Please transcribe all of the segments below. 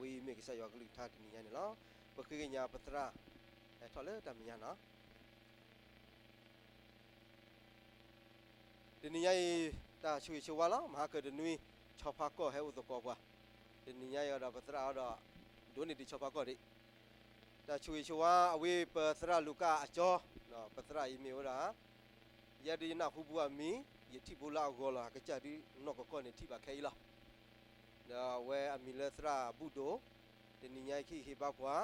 ဝံၤမ့ၢ်ကစၢ်ယွၤကလုၢ်ကထါတနံၤညါန့ၣ်လီၤ. ပဃ့ကညးပသရၣ် ဟဲထီၣ်လၢတၢ်မဲာ်ညါနီၤ. တနံၤညါအံၤ တၢ်ဆိၣ်ဂ့ၤဆိၣ်ဝါလီၤ. မဟါကတနွံ ဆီဖါကီၢ်ဟဲအိၣ်သကိးပှၤ, တနံၤညါအံၤဒီးပသရၣ်အံၤဒီး ဒိးန့ၢ်ဒံးဆီဖါကီၢ်ဒံး. တၢ်ဆိၣ်ဂ့ၤဆိၣ်ဝါ အဝဲပသရၣ်လူၤကၣ်အကၠီ, ပသရၣ်အံၤမ့ၢ်ဝဲဒၣ် ယဲဒုးယနၢ်ဟူပူအမံၤ ယထံၣ်ဘိလၢအဂီၢ်လီၤ. အကစၢ်ဒုးနီၢ်ကီၢ်ကီၢ်န့ၣ်ထံၣ်ဘၣ်ခဲအံၤလီၤ. ဒီးအဝဲအမံၤလၢသရၣ်ဘူၣ်ဒိၣ်, တနံၤညါအံၤ ဟ့ၣ်ဂံၢ်ဟ့ၣ်ဘါပှၤ,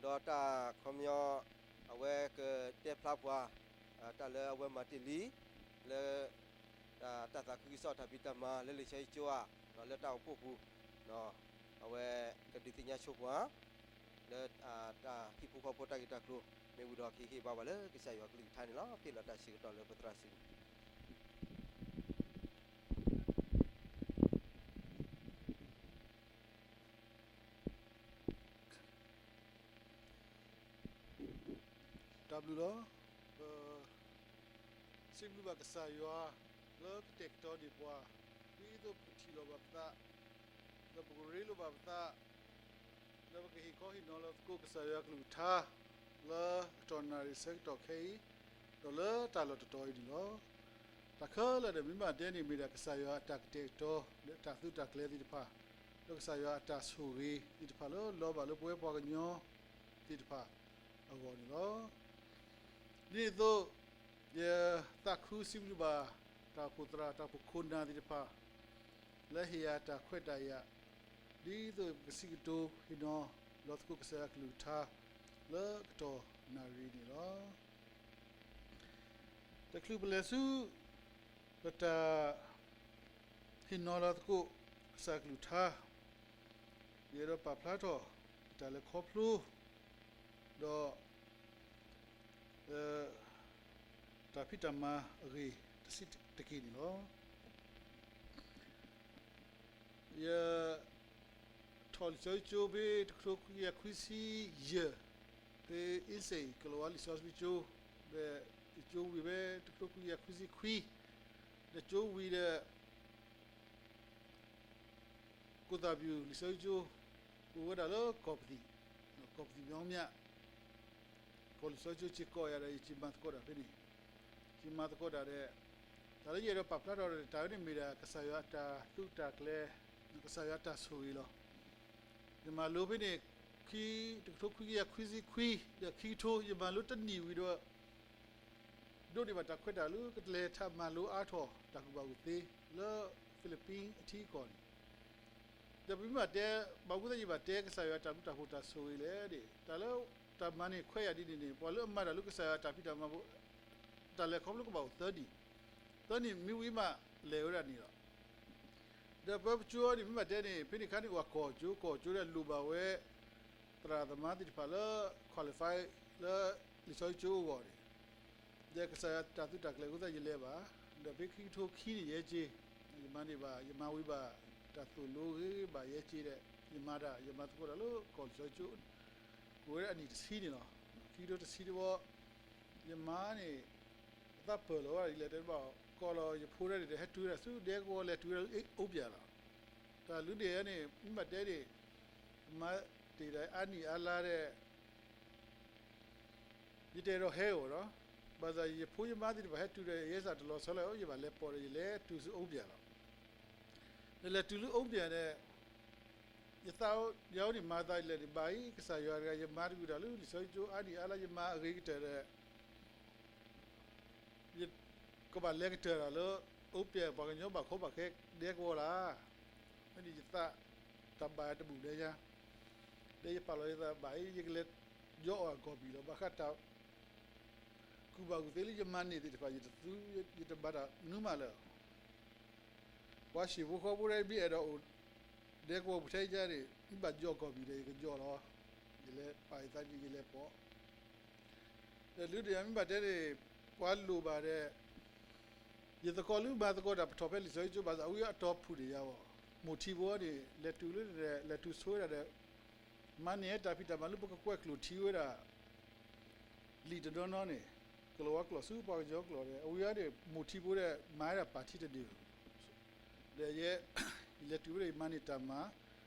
ဒီးတၢ်ခီပညီ အဝဲကတဲဖျါပှၤ တၢ်လၢအဝဲမၤတ့ၢ်လံ လၢ တၢ်သးခုကစီၣ်တၢ်ဖံးတၢ်မၤလၢလံာ်စီဆှံကၠိဧါ, လၢတၢ်အိၣ်ဖှိၣ်ပူၤ, အဝဲကဒုးသ့ၣ်ညါဆိပှၤ လၢတၢ်ဟံၣ်ဖိဃီဖိတၢ်ဂ့ၢ်တၢ်ကျိၤ, မ့ၢ်ဝံၤဒီးကဟ့ၣ်ဂံၢ်ဟ့ၣ်ဘါပှၤလၢကစၢ်ယွၤကလုၢ်ကထါန့ၣ်လီၤ. ပ့ၢ်လီၤတၢ်ဆၢကတီၢ်လၢပသရၣ်စုပူၤ တၢ်ဘျုးလီၤ. ပ စံးဘျုးဘၣ်ကစၢ်ယွၤ လၢကတဲာ်ကတီၤဒံးပှၤ ဒ်သိးပကထံၣ်လိာ်ဘၣ်ပသး, ဒီးပကရ့လိာ်ဘၣ်ပသး, ဒီးပကဟ့ၣ်ခီဟ့ၣ်နီၤလၢသကိးကစၢ်ယွၤကလုၢ်ကထါ လၢအတီၢ်နၣ်ရံၣ်ဆၢကတီၢ်ခဲအံၤ, ဒီးလၢတၢ်လီၢ်တတီၤအံၤန့ၣ်လီၤ. တၢ်ခဲလၢာ်န့ၣ် မ့ၢ်ဘၣ်တဲန့ၣ် မ့ၢ်ဒၣ်ကစၢ်ယွၤအတၢ်ကတဲာ်ကတီၤ ဒီးတၢ်သုးတၢ်ကျဲၤသ့ၣ်တဖၣ်, ဒီးကစၢ်ယွၤအတၢ်ဆိၣ်ဂ့ၤသ့ၣ်တဖၣ်လၢလီၤဘၣ်လၢပဝဲပှၤကညီသ့ၣ်တဖၣ်အဂီၢ်န့ၣ်လီၤ. ဒ်န့ၣ်အသိး ယသးခုစံးဘျုးဘၣ် တၢ်အိၣ်ဖှိၣ်သရၣ် တၢ်အိၣ်ဖှိၣ်ခိၣ်နၢ်သ့ၣ်တဖၣ် လၢဟ့ၣ်ယၤတၢ်ခွဲးတၢ်ယာ် ဒ်သိးပကစံးကတိၤဟ့ၣ်နီၤလီၤသကိးကစၢ်ယွၤကလုၢ်ကထါ လၢကတီၢ်နၣ်ရံၣ်န့ၣ်လီၤ. တချုးပလဲၤဆူ ပတၢ်ဟ့ၣ်နီၤလီၤသကိးကစၢ်ကလုၢ်ကထါ, ယအဲၣ်ဒိးပာ်ဖျါထီၣ် တၢ်လဲၤခီဖျိ ဒီး တၢ်ဖံးတၢ်မၤအဂ့ၢ်တဆံးတက့ၢ်န့ၣ်လီၤ. ယ ထီၣ်လံာ်စီဆှံကၠိဖဲတကထိခွံကယၤခွံဆံယဲၢ်, ဖဲအ့စ့ၣ် ကလၤဝါလံာ်စီဆှံကၠိ, ဒီးယကၠိဝံၤဖဲတကထိခွံကယၤခွံဆံခွံ, ဒီးကၠိဝံၤဒီး ကိၣ်သၣ်ပျူၣ်လံာ်စီဆှံကၠိ, အိၣ်ဝဲဒၣ်လၢကီၢ်ပသံၣ်, ကီၢ်ပသံၣ်မညီမညီ, ကီၢ်လံာ်စီဆှံကၠိစ့ၢ်ကီးယၤဒီး ယစံးမၤသကိးတၢ်ဖဲန့ၣ်, စံးမၤသကိးတၢ်ဒီး တၢ်လၢယအဲၣ်ဒိးပာ်ဖျါထီၣ်ဒီး တၢ်ဝဲန့ၣ်မ့ၢ်ဒၣ်ကစၢ်ယွၤအတၢ်သုးတၢ်ကျဲၤ, ကစၢ်ယွၤအတၢ်ဆိၣ်ဂ့ၤလီၤ. ယမၤလိဖဲန့ၣ် ခံ, တကထိခွံကယၤခွံဆံခွံ, ဒီးခံကထိ ယမၤလိတနံၣ်ဝံၤဒီး ဒိးန့ၢ်ဘၣ်တၢ်ခွဲးတၢ်ယာ်လၢကလဲၤထီၣ်မၤလိအါထီၣ်တၢ်ကူၣ်ဘၣ်ကူၣ်သ့ လၢ Philippines အထံအကီၢ်န့ၣ်, ဒီးပမ့ၢ်ဘၣ်တဲ, ဘၣ်မနုၤယဘၣ်တဲကစၢ်ယွၤအတၢ်ဘျုးတၢ်ဖှိၣ်တၢ်ဆိၣ်ဂ့ၤလဲၣ်န့ၣ်, တၢ်လၢတၢ်မၤန့ၣ်ခွဲးယာ်ဒ်န့ၣ်န့ၣ် ပှၤလၢအမၤတၢ်လၢကစၢ်ယွၤအတၢ်ဖံးတၢ်မၤ တၢ်လဲၤခီဖျိကဘၣ်အိၣ်သၢနံၣ်, သၢနံၣ်မ့ၢ်ဝံၤမးလဲၤဝဲဒၣ်န့ၣ်လီၤ. ဒီးပၢပကၠိန့ၣ် မ့ၢ်ဘၣ်တဲန့ၣ် ဖဲန့ၣ်အခါန့ၣ် အိၣ်ဝဲကီၢ်ကၠိ, ကီၢ်ကၠိဒီးလိၣ်ဘၣ်ဝဲ သရၣ်သမါသ့ၣ်တဖၣ်လၢ qualify လၢလံာ်စီဆှံကၠိအဂီၢ်န့ၣ်, ဒီးကစၢ်ယွၤတၢ်သုးတၢ်ကျဲၤအဃိသတးယလဲၤဘၣ်, ဒီးဖဲခံကထိခံန့ၣ်ယဟဲက့ၤ, ယမၤန့ၢ်ဘၣ်, ယမၤဝံၤဘၣ် တၢ်သိၣ်လိဂ့ၤဂ့ၤဘၣ်ယဟဲက့ၤဒီး, ယမၤတၢ် ယမၤသကိးတၢ်လၢကီၢ်လံာ်စီဆှံကၠိ, အိၣ်ဝဲဒၣ်အနံၣ်တဆံန့ၣ်လီၤ. ခံကထိတဆံတဝီ ယမါန့ၣ် အသးပၢၢ်လီၤဝဲဒၣ်ဒ်လဲၣ်တဲဘၣ်, ကိးလီၤယဖိဒၣ်န့ၣ်ဒီးဟဲတုၤဝဲဒၣ်ဆူဒဲကဝီၤ လဲၤတုၤဝဲဒၣ်အိၣ်ပၠၣ်လီၤ. တၢ်လုၢ်န့ၣ်န့ၣ် မ့ၢ်ဘၣ်တဲန့ၣ် မၤတ့ၢ်ဒီးအါနံၣ်အါလါဒီး ယတအဲၣ်ဒိးဟဲအီၤလီၤ. ဘၣ်ဆၣ်ယဖိယမါသ့ၣ်တဖၣ်ဟဲတုၤဒီး ယဲစ့ၢ်တလီၤဆီလၢၤ ယဘၣ်လဲၤပိာ်ဒီး ယလဲၤတုၤဆူအိၣ်ပၠၣ်လီၤ. ဒီးလဲၤတုၤလၢအိၣ်ပၠၣ်န့ၣ် ယသးညါန့ၣ် မၤသးဒ်လဲၣ်န့ၣ် ဘၣ်အံၤ ကစၢ်ယွၤတဂၤ ယမါတဂၤတၢ်လၢလံာ်စီဆှံကၠိအါနံၣ်အါလါ ယမၤအဂ့ၤကတၢၢ်ဒီး ယကဘၣ်လဲၤကတၢၢ်တၢ်လၢ အိၣ်ပၠၣ်ပှၤကညီဘၣ်ခီဘၣ်ခဲဒဲကဝီၤလီၤ. ဖဲန့ၣ်ယသးတၢ်ဘၣ်တဘူၣ်လၢညါ, ဒီးယပာ်လီၤယသးဘၣ်အံၤ ယကလဲၤယီအီၣ်အဂီၢ်ပံၤလီၤ. ဘၣ်ဃးတၢ် ကူၣ်ဘၣ်ကူၣ်သ့လၢယမၤန့ၢ်သ့ၣ်တဖၣ် ယတသူ ယတဘၣ်တၢ်မနုၤမးလၢၤ. ပှၤဟံၣ်ဖိဃီဖိဒၣ်မ့ၢ်အဲၣ်ဒိးအိၣ် ဒဲကဝီၤပူၤထဲအံၤန့ၣ် မ့ၢ်ဘၣ်ယီၢ်ကီၢ်ပံၤဒီး ယကယီၢ်လီၤ. ယလဲၤပာ်ယသးန့ၣ် ယလဲၤပိာ် ဒီးလုၢ်ဒိၣ်ယၤမ့ၢ်ဘၣ်တဲန့ၣ် ပှၤလိၣ်ဘၣ်ဒီး ယသကိးလၢမၤသကိးတၢ်ပထီၣ်ဖဲလံာ်စီဆှံကၠိ ဘၣ်ဆၣ်အဝဲအတီၢ်ဖုၣ်န့ၢ်ယၤအီၤ, မိၢ်ထံဖိန့ၣ် လဲၤတုၤလၢန့ၣ် လဲၤတုၤဆိဝဲဒၣ်ဒီး မၤန့ၢ်တၢ်ဖံးတၢ်မၤလၢပကကွဲးကျိာ်ထံဝဲဒၣ် လံာ်တနီၤနီၤန့ၣ် ကလၤဝါကျိာ်ဆူပှၤကညီကျိာ်ဒီး အဝဲအံၤန့ၣ် မိၢ်ထံဖိဒီး မၤဝဲဒၣ်ပၣ်ထံတဒု, ဒီးယဲ ယလဲၤတုၤဝဲဒီး ယမၤန့ၢ်တၢ်မၤ,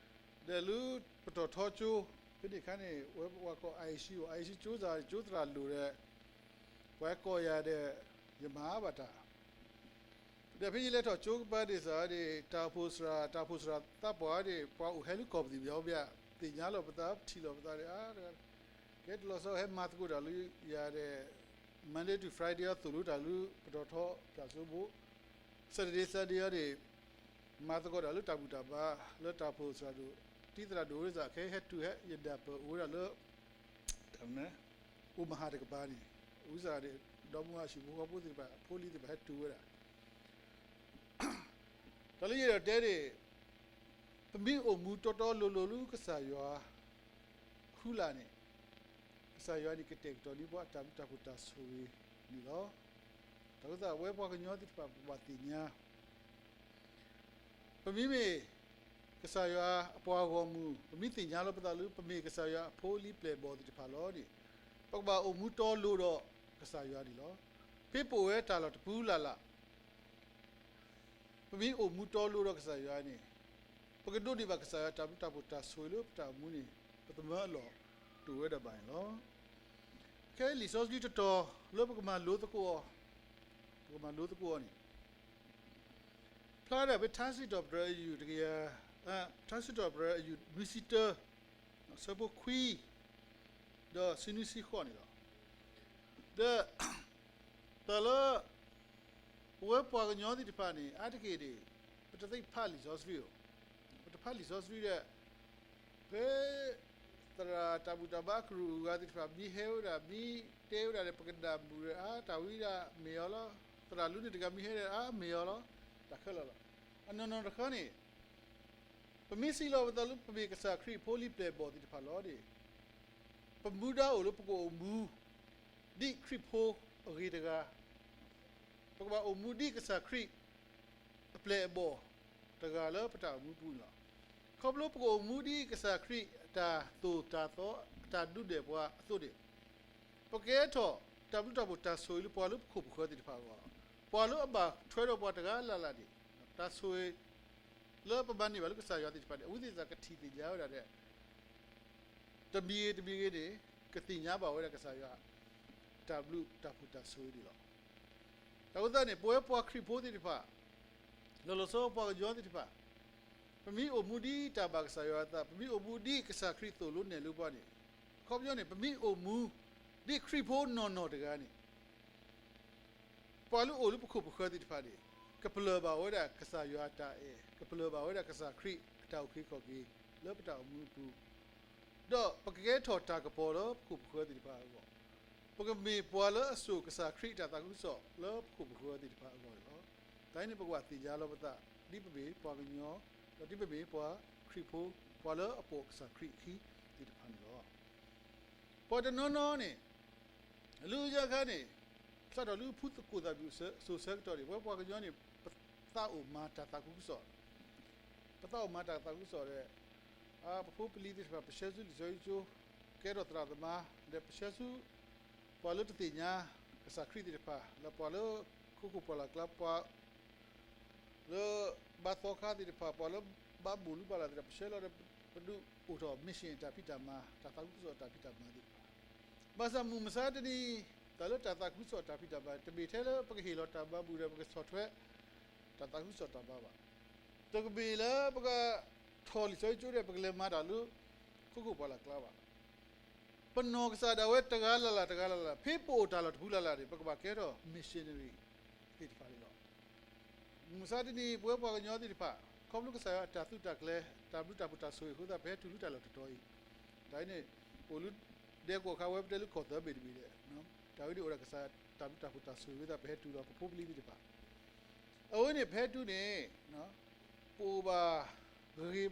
ဒီးလၢပတီၢ်ထီကၠိ ဖဲန့ၣ်အခါန့ၣ် ဝဲပှၤကိး IEC အိၣ် IEC ကၠိသး ကၠိသရၣ်လိၤဒီး ပှၤကိးယၤဒီး ယမၤဘၣ်တၢ် ဒီးဖဲယလဲၤထီၣ်ကၠိကပၤဒ်သိးန့ၣ် တၢ်အိၣ်ဖှိၣ်စှၤ တၢ်အိၣ်ဖှိၣ်စှၤသးပှၢ်န့ၣ် ပှၤအိၣ်ဟဲလၢကီၢ်ပသံၣ်ဘၣ်ဘၣ် သ့ၣ်ညါလီၤပသး ထံၣ်လီၤပသးဒီး အါ ကဲတလီၤဆီ ဟဲမၤသကိးတၢ်လၢယၤဒီး Monday to Friday အသိၣ်လိတၢ်လၢပတီၢ်ထီတၢ်စိဘိ Saturday Sunday အီၤန့ၣ် မၤသကိးတၢ်လၢတၢ်ဘူၣ်တၢ်ဘါ လၢတၢ်အိၣ်ဖှိၣ်စှၤဒိၣ် တံၤသရၣ်ဒိၣ်ဝဲစ့ၢ် ခဲဟဲတုၤဟဲယဒၣ်ပၢၢ်အိၣ်ဝဲဒၣ်လၢ တၢ်မနုၤ အိၣ်မဟါတကပၤန့ၣ် ဝံသးစူၤဒီး ဒီမါဝၤအဟံၣ်ဖိဃီဖိသ့ၣ်တဖၣ် ဖိလံၤသ့ၣ်တဖၣ်ဟဲတုၤဝဲဒၣ် တၢ်လၢယအဲၣ်ဒိးတဲန့ၣ် ပမ့ၢ်အိၣ်မူတီတီလိၤလိၤလၢကစၢ်ယွၤအဃုလာ်န့ၣ် ကစၢ်ယွၤန့ၣ် ကတဲာ်ကတီၤန့ၢ်ပှၤအတၢ်ဘျုးတၢ်ဖှိၣ်တၢ်ဆိၣ်ဂ့ၤန့ၣ်လီၤ. တၢ်အဃိသတး ပဝဲပှၤကညီသ့ၣ်တဖၣ် ပဘၣ်သ့ၣ်ညါ ပမ့မ့ၢ်ကစၢ်ယွၤအပှၤဂီၢ်မုၢ် ပမ့ၢ်သ့ၣ်ညါလီၤပသးလၢ ပမ့ၢ်ကစၢ်ယွၤအဖိလံၤပျဲၢ်ဘီၣ်သ့ၣ်တဖၣ်လီၤန့ၣ် ပကဘၣ်အိၣ်မူတီလိၤဒီးကစၢ်ယွၤန့ၣ်လီၤ. ဖဲပအိၣ်ဝဲတၢ်လီၢ်တပူၤလၢ်လၢ် ပမ့ၢ်အိၣ်မူတီလိၤဒီးကစၢ်ယွၤန့ၣ် ပကဒိးန့ၢ်ဘၣ်ကစၢ်ယွၤတၢ်ဘျုးတၢ်ဖှိၣ်တၢ်ဆိၣ်ဂ့ၤလၢပတၢ်အိၣ်မူန့ၣ် ပသမၢအလီၢ်တအိၣ်ဝဲဒၣ်ဘၣ်န့ၣ်လီၤ. ခဲလံာ်စီဆှံတတီၤလၢပကမၤလိသကိးအီၤ ပကမၤလိသကိးအီၤန့ၣ် ဖျါဒၣ်ဖဲထါစံးထီၣ်ပတြၢၤအယုၢ်တကယၤ ထါစံးထီၣ်ပတြၢၤအယုၢ်နွံဆံတၢ ဆၢဖိခွံ ဒီးဆံနွံဆံဃိးန့ၣ်လီၤ. ဒီး တၢ်လၢ ပဝဲပှၤကညီသ့ၣ်တဖၣ်န့ၣ် အါတက့ၢ်န့ၣ် ပတသ့ဖးလံာ်စီဆှံဧိၤ, ပတဖးလံာ်စီဆှံဒီး ဖဲ သရၣ်တၢ်ဘူၣ်တၢ်ဘါအကရူၢ်အဂၤသ့ၣ်တဖၣ် မ့ၢ်ဟဲဝဲဒၣ် မ့ၢ်တဲဝဲဒၣ်ဒီး ပကနၣ်မုာ်ဒီး အါ တၢ်ဝံဒၣ်မ့ၢ်အီၤလီၤ. သရၣ်လူန့ၣ်တဂၤမ့ၢ်ဟဲဒီး အါ မ့ၢ်အီၤလီၤ. တၢ်ခဲလၢာ်လီၤ. အနီၢ်နီၢ်တခီန့ၣ် ပမ့ၢ်စံးလီၤပသးလၢ ပမ့ၢ်ကစၢ်ခရံာ်ဖိလံၤပျဲၢ်ဘီၣ်သ့ၣ်တဖၣ်လီၤန့ၣ် ပမူဒါအိၣ်လၢပကအိၣ်မူ ဒ်ခရံာ်ဖိအဂ့ၤတဂၤ, ပကဘၣ်အိၣ်မူဒ်ကစၢ်ခရံာ်အပျဲၢ်အဘီၣ်တဂၤလၢပတၢ်အိၣ်မူပူၤန့ၣ်လီၤ. ခီဖျိပကအိၣ်မူဒ်ကစၢ်ခရံာ်အတၢ်သိၣ်တၢ်သီ အတၢ်ဒုးနဲၣ်ပှၤအသိးန့ၣ် ပကဲထီၣ်တၢ်ဘျုးတၢ်ဖှိၣ်တၢ်ဆိၣ်ဂ့ၤလၢပှၤလၢပခိၣ်ပဃၢၤသ့ၣ်တဖၣ်အဂီၢ်လီၤ. ပှၤလၢအဘၣ်ထွဲဒီးပှၤတဂၤလၢ်လၢ်န့ၣ် တၢ်ဆိၣ်ဂ့ၤ လၢပမၤန့ၢ်ဘၣ်လၢကစၢ်ယွၤသ့ၣ်တဖၣ်န့ၣ် အဝဲသ့ၣ်စ့ၢ်ကီးကထံၣ်သ့ၣ်ညါဝဲဒၣ်ဒီး တမံၤဂ့ၤတမံၤဂ့ၤန့ၣ် ကသ့ၣ်ညါဘၣ်ဝဲဒၣ်ကစၢ်ယွၤ တၢ်ဘျုးတၢ်ဖှိၣ်တၢ်ဆိၣ်ဂ့ၤန့ၣ်လီၤ. တၢ်အဃိသတးန့ၣ် ပဝဲပှၤခရံာ်ဖိသ့ၣ်တဖၣ် လီၤလီၤဆီဆီပှၤကညီသ့ၣ်တဖၣ် ပမ့ၢ်အိၣ်မူဒ်တၢ်ဘၣ်ကစၢ်ယွၤအသး ပမ့ၢ်အိၣ်မူဒ်ကစၢ်ခရံာ်သိၣ်လိနဲၣ်လိပှၤန့ၣ် အခီပညီန့ၣ် ပမ့ၢ်အိၣ်မူဒ်ခရံာ်ဖိနီၢ်နီၢ်တဂၤန့ၣ် ပှၤလၢအိၣ်လၢပခိၣ်ပဃၢၤသ့ၣ်တဖၣ်န့ၣ် ကပလၢၢ်ဘၣ်ဝဲဒၣ်ကစၢ်ယွၤအတၢ်အဲၣ် ကပလၢၢ်ဘၣ်ဝဲဒၣ်ကစၢ်ခရံာ်အတၢ်အုၣ်က့ၤခီၣ်က့ၤ လၢပတၢ်အိၣ်မူအပူၤ ဒီးပကကဲထီၣ်တၢ်ကပီၤလၢပခိၣ်ပဃၢၤသ့ၣ်တဖၣ်အဂီၢ်, ပကမ့ၢ်ပှၤလၢအစိာ်ကစၢ်ခရံာ်အတၢ်သးခုကစီၣ်လၢပခိၣ်ပဃၢၤသ့ၣ်တဖၣ်အဂီၢ်န့ၣ်လီၤ. တၢ်အံၤန့ၣ် ပကဘၣ်သ့ၣ်ညါလီၤပသး ဒ်ပမ့ၢ်ပှၤကညီ ဒီးဒ်ပမ့ၢ်ပှၤခရံာ်ဖိ ပှၤလၢအပိာ်ကစၢ်ခရံာ်အခံသ့ၣ်တဖၣ်န့ၣ်လီၤ. ပှၤတနီၤနီၤန့ၣ် လၢညါခါန့ၣ် စးထီၣ်လၢဖုသကိးသးဘံၣ်အစိၤဆၢကတီၢ်န့ၣ် ပဝဲပှၤကညီန့ၣ် ပသးအိၣ်မၤတၢ်သးခုကစီၣ်, ပသးအိၣ်မၤတၢ်သးခုကစီၣ်ဒီး ပဖိပလံၤသ့ၣ်တဖၣ် ပဆှၢဆူလံာ်စီဆှံကၠိ ကဲထီၣ်သရၣ်သမါ ဒီးပဆှၢဆူ ပှၤလၢတသ့ၣ်ညါကစၢ်ခရံာ်သ့ၣ်တဖၣ် လၢပှၤလၢခိခိၣ်ပှၢ်လၢ်ကျါ ပှၤ လၢဘါသီခါသ့ၣ်တဖၣ် ပှၤလၢဘါဘူၣ်လူၤဘၣ်လၢ်သ့ၣ်တဖၣ် ပဆှၢလီၤဒီး ပဒုးအိၣ်ထီၣ် mission တၢ်ဖံးတၢ်မၤ တၢ်သးခုကစီၣ်တၢ်ဖံးတၢ်မၤသ့ၣ်တဖၣ်, ဘၣ်ဆၣ်မုၢ်မဆါတနံၤ တၢ်လၢတၢ်သးခုကစီၣ်တၢ်ဖံးတၢ်မၤ တမ့ၢ်ထဲလၢပကဟ့ၣ်လီၤတၢ်မၤဘူၣ်ဒီး ပကဆီၣ်ထွဲ တၢ်သးခုကစီၣ်တၢ်မၤဘၣ်, တကမ့ၢ်လၢပကထီၣ်လံာ်စီဆှံကၠိဒီး ပကလဲၤမၤတၢ်လၢ ခိခိၣ်ပှၢ်လၢ်ကျါဘၣ်. ပနီၢ်ကစၢ်ဒၣ်ဝဲတဂၤလၢ်လၢ်တဂၤလၢ်လၢ် ဖဲပအိၣ်တၢ်လီၢ်တပူၤလၢ်လၢ်န့ၣ် ပကဘၣ်ကဲထီၣ် missionary သ့ၣ်တဖၣ်န့ၣ်လီၤ. မုၢ်မဆါတနံၤ ပဝဲပှၤကညီသ့ၣ်တဖၣ် ခီဖျိကစၢ်ယွၤအတၢ်သုးတၢ်ကျဲၤ တၢ်ဘျုးတၢ်ဖှိၣ်တၢ်ဆိၣ်ဂ့ၤအဃိသတး ပဟဲတုၤလၢတၢ်လီၢ်တတီၤအံၤ, တၢ်အံၤန့ၣ် ပအိၣ်လၢဒဲကဝီၤခါဝဲပတဲလၢကီၢ်သၢဘ့ၣ်တဘ့ၣ်ဒီး တၢ်ဝဲန့ၣ်အိၣ်ဒီးကစၢ်တၢ်ဘျုးတၢ်ဖှိၣ်တၢ်ဆိၣ်ဂ့ၤအဃိသတး ပဟဲတုၤလီၤ ပဖိပလံၤသ့ၣ်တဖၣ် အဝဲန့ၣ် ပဟဲတုၤန့ၣ် ပအိၣ်ဘၣ်ဂ့ၤဂ့ၤဘၣ်ဘၣ် ဘီၣ်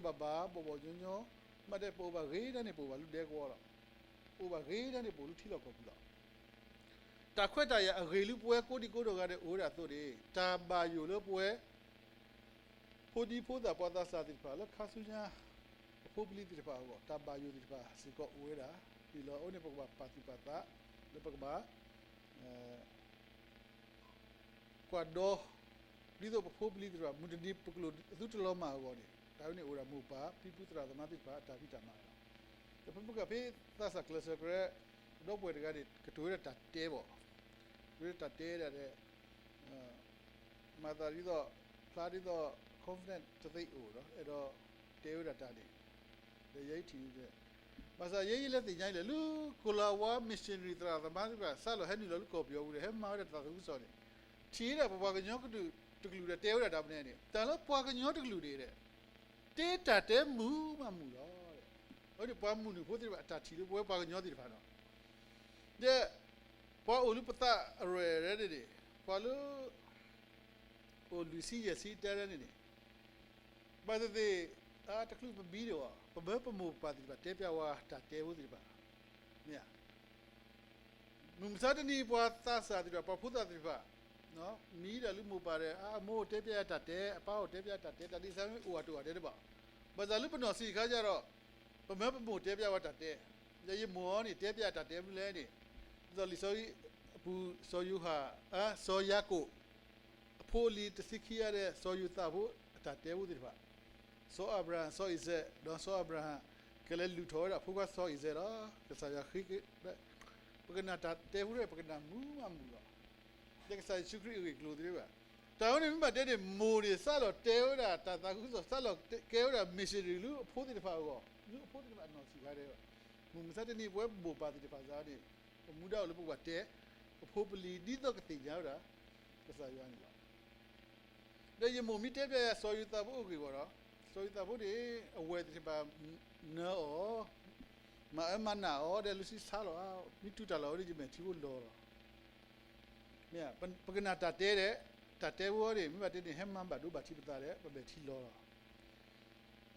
ဘီၣ်ညီညီ, မ့ၢ်တဲပအိၣ်ဘၣ်ဂ့ၤဒၣ်န့ၣ် ပအိၣ်ဘၣ်လၢဒဲကဝီၤလီၤ. ပအိၣ်ဘၣ်ဂ့ၤဒၣ်န့ၣ် ပအိၣ်လၢထံလီၢ်ကီၢ်ပူၤလီၤ. တၢ်ခွဲးတၢ်ယာ်အဂ့ၤလၢပဝဲကိးဒံကိးဒီးဂၤဒဲးအိၣ်ဝဲဒၣ်အသိးန့ၣ် တၢ်ဘၣ်ယိၣ်လၢပဝဲ ဖိဒံဖိသၣ်ပှၤသးစၢ်သ့ၣ်တဖၣ်လၢခါဆူညါ ပဖိပလံၤသ့ၣ်တဖၣ်အဂီၢ် တၢ်ဘၣ်ယိၣ်သ့ၣ်တဖၣ်စ့ၢ်ကီးအိၣ်ဝဲဒၣ်န့ၣ်လီၤ. အဝဲန့ၣ် ပကဘၣ်ပာ်သူၣ်ပာ်သး လၢပကဘၣ် ကွၢ်ဒီ ဒ်သိးပဖိပလံၤသ့ၣ်တဖၣ် မုၢ်တနံၤပကလိၣ်အသုတလီၤမၢ်အဂီၢ်န့ၣ် တၢ်ဝဲန့ၣ်အိၣ်ဒၣ်မိၢ်ပၢ် ဖံဖုသရၣ်သမါသ့ၣ်တဖၣ်အတၢ်ဖံးတၢ်မၤလီၤ. ဒီးဖဲပကဖဲသးစၢ်ကျၢၤစၢၤကရၢ ဒီပုၢ်ဝဲၢ်တဂၤန့ၣ် ကတိၤဝဲဒၣ်တၢ်တဲဘၣ်, ကတိၤဝဲဒၣ်တၢ်တဲဒၣ်ဒီး မၤသးဒ်သိး ဖျါဒ်သိး confident တသ့အိၣ်ဒီး အဲၣ်ဒိးတဲဝဲဒၣ်တၢ်န့ၣ် ဒီးယဲအံၤထံၣ်န့ၣ် ဘၣ်ဆၣ်ယဲအံၤလဲၤသ့ၣ်ညါအံၤလဲၣ် လၢကိလၤဝါ missionary သရၣ်သမါသ့ၣ်တဖၣ် စးလီၤဟဲနုာ်လီၤလၢကီၢ်ပယီၤပူၤဒီး ဟဲမၤဝဲဒၣ်တၢ်သးခုကစီၣ်န့ၣ် ထံၣ်ဝဲဒၣ်ပပှၤကညီကလုာ်တကလုာ်ဒီးတဲဝဲဒၣ်တၢ်မနုၤန့ၣ် တၢ်လၢပှၤကညီတကလုာ်န့ၣ် တဲတၢ်တဲမုာ်မးမုာ်လီၤ. အဝဲန့ၣ်ပှၤမုၢ်နုာ်ဖိသ့ၣ်တဖၣ်အတၢ်ထံၣ်လၢပဝဲပှၤကညီသ့ၣ်တဖၣ်နီၤ ဒီး ပှၤအိၣ်လၢပသးအရဲၣ်ရဲၣ်န့ၣ်န့ၣ် ပှၤလၢ အိၣ်လွံၢ်ဆံယဲၢ်ဆံတၢ်ရဲၣ်န့ၣ်န့ၣ် ဘၣ်သ့ၣ်သ့ၣ် အါတချုးပမံဒံးဘၣ် ပမၢပမိၢ်ပပၢ်သ့ၣ်တဖၣ်တဲပျးဝဲတၢ်တဲဖိသ့ၣ်တဖၣ် မ့ၢ်ဧါ မုၢ်မဆါတနံၤပှၤသးစၢ်သ့ၣ်တဖၣ် ပှၤဖိသၣ်သ့ၣ်တဖၣ် မံဒၣ်လၢမိၢ်ပၢ်ဒီး အမိၢ်အိၣ်တဲပျးတၢ်တဲ အပၢ်အိၣ်တဲပျးတၢ်တဲ တၢ်ဒ်စၢ်မ့ၢ်အိၣ်အတအိၣ်တဲတဘၣ် ဘၣ်ဆၣ်လၢပနီၢ်ဆံးခါယါဒီး ပမၢပမိၢ်တဲပျးဝဲတၢ်တဲ ဒီးယမိၢ်အံၤန့ၣ် တဲပျးတၢ်တဲမနုၤလဲၣ်န့ၣ် ဒ်သိးလံာ်စီဆှံအပူၤ စီၤယိၤဟၣ် စီၤယၤကိာ် အဖိအလံၤတဆံခံဂၤဒီး စီၤယိၤသးဖိအတၢ်တဲဖိသ့ၣ်တဖၣ် စီၤအၤဘြၤဟၣ် စီၤအံၤစဲး ဒီးစီၤအၤဘြၤဟၣ် ကလဲၤလုၢ်ထီၣ်ဝဲဒၣ်ဖိခွါစီၤအံၤစဲးလီၤ. ကစၢ်ယွၤဃ့ ပကနၣ်တၢ်တဲဖိတဖၣ် ပကနၣ်မုာ်မးမုာ်လီၤ. ဒီးကစၢ်ယ့ၣ်ၡူးခရံာ်အဂ့ၢ်အကျိၤသ့ၣ်တဖၣ် တၢ်ဝဲန့ၣ်မ့ၢ်ဘၣ်တဲန့ၣ် မိၢ်န့ၣ် စးလီၤတဲဝဲဒၣ်တၢ်သးခုကစီၣ် စးလီၤကဲဝဲဒၣ် missionary လၢအဖိသ့ၣ်တဖၣ်အဂီၢ် လၢအဖိသ့ၣ်တဖၣ်အနီၢ်ဆံးခါတဲဘၣ် မုၢ်မဆါတနံၤပဝဲမိၢ်ပၢ်သ့ၣ်တဖၣ်စ့ၢ်န့ၣ် ပမူဒါအိၣ်လၢပကဘၣ်တဲ ပဖိပလံၤဒ်သိးကသ့ၣ်ညါဝဲဒၣ် ကစၢ်ယွၤန့ၣ်လီၤ. ဒီးယမိၢ်မ့ၢ်တဲပျးယၤ စီၤယိၤသးဖိအဂ့ၢ်ဝဲဒီး စီၤယိၤသးဖိန့ၣ် အဝဲၢ်သ့ၣ်တဖၣ်နၢအီၤ မၤအၢမၤနးအီၤဒီး လၢဆံဆါလီၤဧါ မ့ၢ်တူၢ်တၢ်လီၤဝဲဒီး ယမဲာ်ထံဖိလီၤလီၤ. မ့ၢ် ပကနၣ်တၢ်တဲဒီး တၢ်တဲဖိန့ၣ် မ့ၢ်ဘၣ်တဲန့ၣ် ဟဲမၤဘၣ်ဒိဘၣ်ထံးပသးဒီး ပမဲာ်ထံလီၤလီၤ.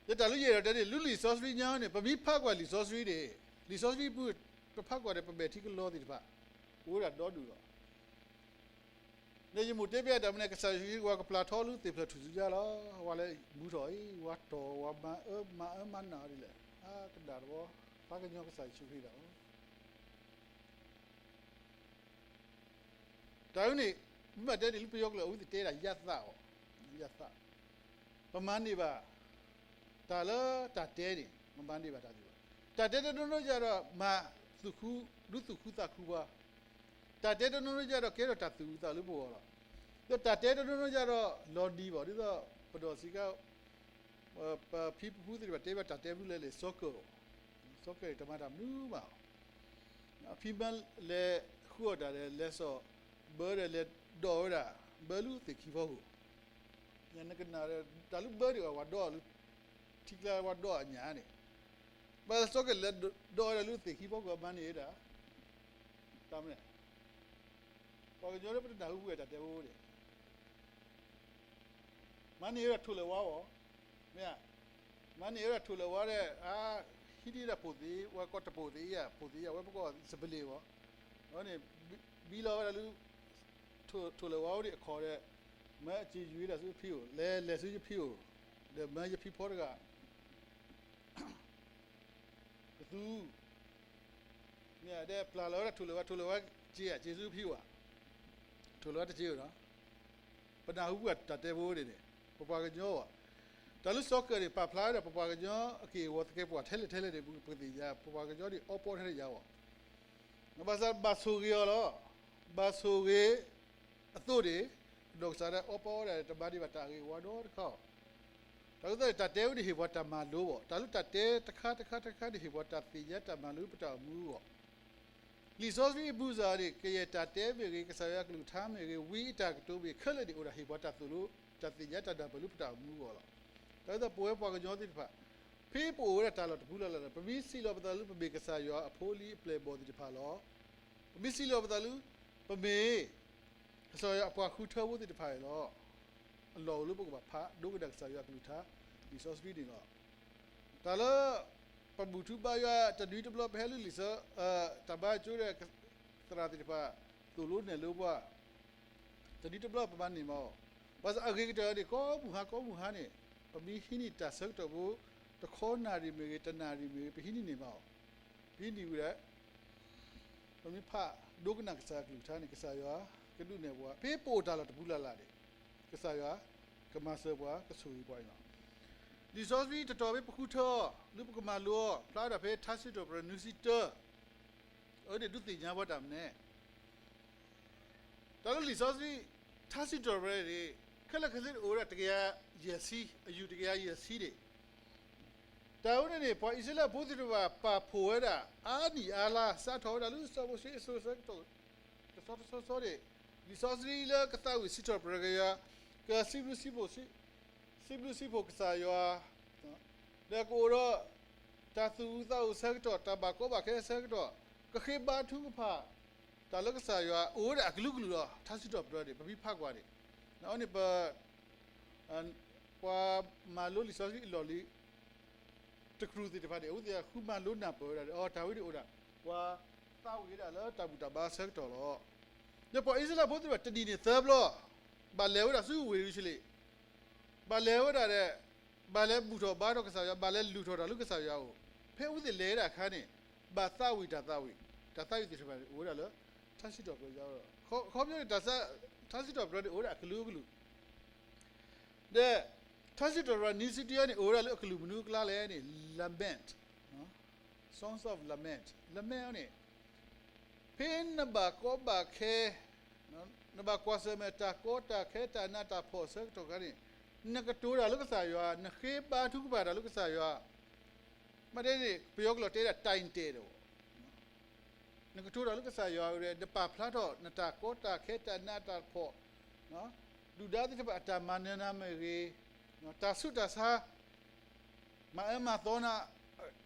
ဒီးတၢ်လၢယအဲၣ်ဒိးတဲန့ၣ် လၢလံာ်စီဆှံညါန့ၣ် ပမ့ၢ်ဖးကွၢ်လံာ်စီဆှံန့ၣ် လံာ်စီဆှံပူၤ ပဖးကွၢ်ဒီး ပမဲာ်ထံကလီသ့ၣ်တဖၣ် အိၣ်ဝဲဒၣ်ဒီဒူၣ်လီၤ. ဒီးယမိၢ်တဲပျးတၢ်မနုၤ ကစၢ်ယ့ၣ်ၡူးခရံာ် ဝဲကပျၢ်ထီလၢသ့ၣ်ဖျၢၣ်ထူၣ်စုညါလီၤ. ဝဲလဲၤမူထီၣ်အံၤ ဝဲတီၢ် ဝဲမၤအၢမၤအၢမၤနးအီၤဒ်လဲၣ် အကနၣ်တဝီ ပှၤကညီကစၢ်ယ့ၣ်ၡူးခရံာ်ဒၣ် တၢ်ဝဲန့ၣ် မ့ၢ်ဘၣ်တဲန့ၣ် လၢပယီၤကျိာ်အဝဲသ့ၣ်တဲဒၣ် ယသး အီၤ ယသး ပမၤန့ၢ်ဘၣ် တၢ်လၢတၢ်တဲန့ၣ် ပမၤန့ၢ်ဘၣ်တၢ်သ့ၣ်တဖၣ် တၢ်တဲတနီၤနီၤယၤဒီး မၤသူၣ်ခု ဒုးသူၣ်ခုသးခုပှၤ တၢ်တဲတနီၤနီၤယၤဒီး ကဲထီၣ်တၢ်သူၣ်အုးသးအုးလၢပဂီၢ်လီၤ. ဒီးတၢ်တဲတနီၤနီၤယၤဒီး လီၤနံၤဘၣ် ဒ်သိး ပဒီးစံးကါ ပဖံပဖုသ့ၣ်တဖၣ်တဲဘၣ်တၢ်တဲမနုၤလဲၣ်န့ၣ် စီၤကၢၣ် စီၤကၢၣ်န့ၣ် တမၤတၢ်မနုၤဘၣ် အဖံမၢလဲၤဃုအီၣ်တၢ်ဒီး လဲၤစိာ်ဘၢဒီး လဲၤဒိးဝဲဒၣ် ဘၢလၢသ့ၣ်ခံဖီခိၣ် နကနၣ်ဒီး တၢ်လၢဘၢဒံးဘၣ် ပှၤဒိးလၢ ထံကျါပှၤဒိးအညၣ်န့ၣ် ဘၣ်စီၤကၢၣ်လဲၤဒိးဝဲဒၣ်လၢသ့ၣ်ခံဖီခိၣ် မၤန့ၢ်ဝဲဒၣ် တၢ်မနုၤ ပှၤကညီလၢပတနၢ်ဟူဝဲတၢ်တဲဖိန့ၣ် မၤန့ၢ်ဝဲဒၣ်ထိၣ်လဲၤဝါအီၤ မ့ၢ်ဧါ မၤန့ၢ်ဝဲဒၣ်ထိၣ်လဲၤဝါဒီး အဟံးန့ၢ်ဒၣ်ပိာ်သ့ၣ် ဝဲကိးတပိာ်သ့ၣ်ဧါ ပိာ်သ့ၣ်ဧါ ဝဲပကိးစပလ့ၣ်အီၤ အဝဲန့ၣ် ဘံလီၤဝဲဒၣ်လၢ ထိၣ်လဲၤဝါအိၣ်ဒံးအခီၣ်ဒီး မၢအစ့ယွၤဒၣ်ဆူယဖံအိၣ် လဲၤလဲၤဆူယဖံအိၣ် ဒီးမၢယဖံဖီတဂၤ ကသူ မ့ၢ်ဒီးပျၢ်လီၤဝဲဒၣ်ထိၣ်လဲၤဝါ ထိၣ်လဲၤဝါစ့ဧါ စ့ဆူဖံအိၣ်ဧါ ထိၣ်လဲၤဝါတစ့ဧိၤနီၤ ပနၢ်ဟူပှၤတၢ်တဲဖိန့ၣ်န့ၣ် ပပှၤကညီဘၣ် တၢ်လၢစီၤကၢၣ်န့ၣ် ပာ်ဖျါဝဲဒၣ်ပပှၤကညီအက့ၢ်အဂီၤသကဲးပဝးထဲလဲၣ်ထဲလဲၣ်န့ၣ် ပကသ့ၣ်ညါ ပပှၤကညီန့ၣ် အီပီထဲလဲၣ်ယါဘၣ် ဘၣ်ဆၣ်ဘၣ်ဆိၣ်ဂ့ၤအီၤလီၤ ဘၣ်ဆိၣ်ဂ့ၤ အသိးန့ၣ် အနီၢ်ကစၢ်ဒၣ်အီပီဝဲဒၣ် တမၤန့ၢ်ဘၣ်တၢ်ဂ့ၤဝါနီတခါအီၤ တၢ်ကသိးန့ၣ် တၢ်တဲဝဲန့ၣ်ဟ့ၣ်ပှၤတၢ်မၤလိဘၣ် တၢ်လၢတၢ်တဲတခါတခါတခါန့ၣ် ဟ့ၣ်ပှၤတၢ်သ့ၣ်ညါတၢ်မၤလိပတၢ်အိၣ်မူအဂီၢ် လံာ်စီဆှံအပူၤစ့ၢ်န့ၣ် ကယဲၢ်တၢ်တဲမ့ၢ်ဂ့ၤ ကစၢ်ယွၤအကလုၢ်ကထါမ့ၢ်ဂ့ၤ ဝံအတၢ်ကတိၤမ့ၢ်ခဲလၢာ်န့ၣ် အိၣ်ဒၣ်ဟ့ၣ်ပှၤတၢ်သိၣ်လိ တၢ်သ့ၣ်ညါတၢ်နၢ်ပၢၢ်လၢပတၢ်အိၣ်မူအဂီၢ်လီၤ. တၢ်ကသိးပဝဲပှၤကညီသ့ၣ်တဖၣ် ဖဲပအိၣ်ဝဲဒၣ်တၢ်လီၢ်တပူၤလၢ်လၢ်န့ၣ် ပမ့ၢ်စံးလီၤပသးလၢပမ့ၢ်ကစၢ်ယွၤအဖိအလံၤအပျဲၢ်အဘီၣ်သ့ၣ်တဖၣ်လီၤ. ပမ့ၢ်စံးလီၤပသးလၢ ပမ့ၢ် ကစၢ်ယွၤအပှၤဃုထၢဖိသ့ၣ်တဖၣ်န့ၣ်လီၤ. အလီၢ်အိၣ်လၢပကဘၣ်ဖးဒိကနၣ်ကစၢ်ယွၤအကလုၢ်ကထါ လံာ်စီဆှံန့ၣ်လီၤ. တၢ်လၢ ပဘူၣ်ထူဘါယွၤတနွံတဘျီ ပဟဲလၢလံာ်စီ တၢ်ဘါကၠိဒီး သရၣ်သ့ၣ်တဖၣ် သိၣ်လိနဲၣ်လိပှၤ တနွံတဘျီပမၤန့ၢ်မးအီၤ, ဘၣ်ဆၣ်အဂ့ၤကတၢၢ်န့ၣ် ကိးမုၢ်ဟါကိးမုၢ်ဟါန့ၣ် ပမ့ၢ်ဟံးန့ၢ်တၢ်ဆၢကတီၢ်ဖိ တခီနၣ်ရံၣ်မ့ၢ်ဂ့ၤ တနၣ်ရံၣ်မ့ၢ်ဂ့ၤ ပဟံးန့ၢ်န့ၢ်မးအီၤ, ပဟံးန့ၢ်ဝံၤဒီး ပမ့ၢ်ဖးဒိကနၣ်ကစၢ်ယွၤကလုၢ်ကထါန့ၣ် ကစၢ်ယွၤကဒုးနဲၣ်ပှၤ ဖဲပအိၣ်တၢ်လီၢ်တပူၤလၢ်လၢ်န့ၣ် ကစၢ်ယွၤကမၤစၢၤပှၤ ကဆိၣ်ဂ့ၤပှၤန့ၣ်လီၤ. လံာ်စီဆှံတတီၤဖဲပဃုထၢအီၤ လၢပကမၤလိအီၤ ဖျါဝဲဒၣ်ဖဲထါစံးထီၣ်ပတြၢၤနွံဆံတၢ, အဝဲန့ၣ်ဒုးသ့ၣ်ညါပှၤတၢ်မနုၤလဲၣ်. တၢ်လၢလံာ်စီဆှံ ထါစံးထီၣ်ပတြၢၤန့ၣ် ခဲလၢာ်ခဲဆ့န့ၣ်အိၣ်ဝဲဒၣ်တကယၤယဲၢ်ဆံ, အယူၢ်တကယၤယဲၢ်ဆံန့ၣ်, တၢ်ဝဲန့ၣ်န့ၣ် ပှၤအံၣ်စရ့လးဖိသ့ၣ်တဖၣ်ပာ်ဖှိၣ်ဝဲဒၣ် အါနံၣ်အါလါ စးထီၣ်ဝဲဒၣ်လၢစီၤမိၤၡ့အစိၤဆၢကတီၢ် တဆီတဆီဆီန့ၣ်, လံာ်စီဆှံလၢကသးဝံၣ်စံးထီၣ်ပတြၢၤက့ၤယွၤ, ကစံးဘျုးစံးဖှိၣ်, စံးဘျုးစံးဖှိၣ်ကစၢ်ယွၤ, ဒီးကအိၣ်ဒီး တၢ်သူၣ်အုးသးအုးဆၢကတီၢ်, တၢ်ဘၣ်ကီဘၣ်ခဲဆၢကတီၢ်, ကဃ့ဘါထုကဖၣ် တၢ်လၢကစၢ်ယွၤ အိၣ်ဝဲဒၣ်အကလုာ်ကလုာ်လီၤ. ထါစံးထီၣ်ပတြၢၤန့ၣ် ပမ့ၢ်ဖးကွၢ်န့ၣ်, အဝဲန့ၣ်ပ ပှၤမၤလိလံာ်စီဆှံအလီၢ်လံၤ တကရူၢ်သ့ၣ်တဖၣ်န့ၣ် အဝဲသ့ၣ်ဃုမၤလိနၢ်ပၢၢ်ဝဲဒၣ်ဒီး အီ တၢ်ဝဲန့ၣ်အိၣ်ဒၣ် ပှၤသးဝံၣ်ဝဲဒၣ်လၢတၢ်ဘူၣ်တၢ်ဘါဆၢကတီၢ်လီၤ. ဒီးပှၤအံၣ်စရ့လးဖိသ့ၣ်တဖၣ် တနံၣ်န့ၣ်သၢဘျီ ဘၣ်လဲၤဝဲဒၣ်ဆူဝ့ၢ်ယရူၤၡလ့ၣ်, ဘၣ်လဲၤဝဲဒၣ်ဒီး ဘၣ်လဲၤဘူၣ်ထီၣ်ဘါထီၣ်ကစၢ်ယွၤ, ဘၣ်လဲၤလုၢ်ထီၣ်တၢ်လၢကစၢ်ယွၤအအိၣ်, ဖဲအဝဲသ့ၣ်လဲၤဝဲဒၣ်အခါန့ၣ် ဘၣ်သးဝံၣ်တၢ်သးဝံၣ်, တၢ်သးဝံၣ်သ့ၣ်တဖၣ်န့ၣ် အိၣ်ဝဲဒၣ်လၢ ထါစံးထီၣ်ပတြၢၤယါဝဲလီၤ. ခီဖျိန့ၣ် ထါစံးထီၣ်ပတြၢၤန့ၣ် အိၣ်ဝဲဒၣ်အကလုာ်ကလုာ် ဒီး ထါစံးထီၣ်ပတြၢၤနွံဆံတၢန့ၣ် အိၣ်ဝဲဒၣ်လၢအကလုာ်မနုၤအကျါလဲၣ်န့ၣ် lament, Songs of Lament, lament န့ၣ် ဖဲနဘၣ်ကီဘၣ်ခဲ, နဘၣ်ကွၢ်ဆၢၣ်မဲာ်တၢ်ကီတၢ်ခဲတၢ်နးတၢ်ဖှီၣ်အဆၢကတီၢ်ခါန့ၣ်, နကတိၤတၢ်လၢကစၢ်ယွၤ, နဃ့ဘါထုကဖၣ်တၢ်လၢကစၢ်ယွၤ, မ့တမ့ၢ်န့ၣ် ပယီၤကလုာ်တဲဒၣ် တိုင်တဲာ်ဒီး နကတိၤတၢ်လၢကစၢ်ယွၤဝဲဒီး နပာ်ဖျါထီၣ်နတၢ်ကီတၢ်ခဲတၢ်နးတၢ်ဖှီၣ်, ဒုၣ်ဒါသ့ၣ်တဖၣ်အတၢ်မၤနၢၤနၤမ့ၢ်ဂ့ၤ, တၢ်ဆူးတၢ်ဆါ မၤအၢမၤသီနၤ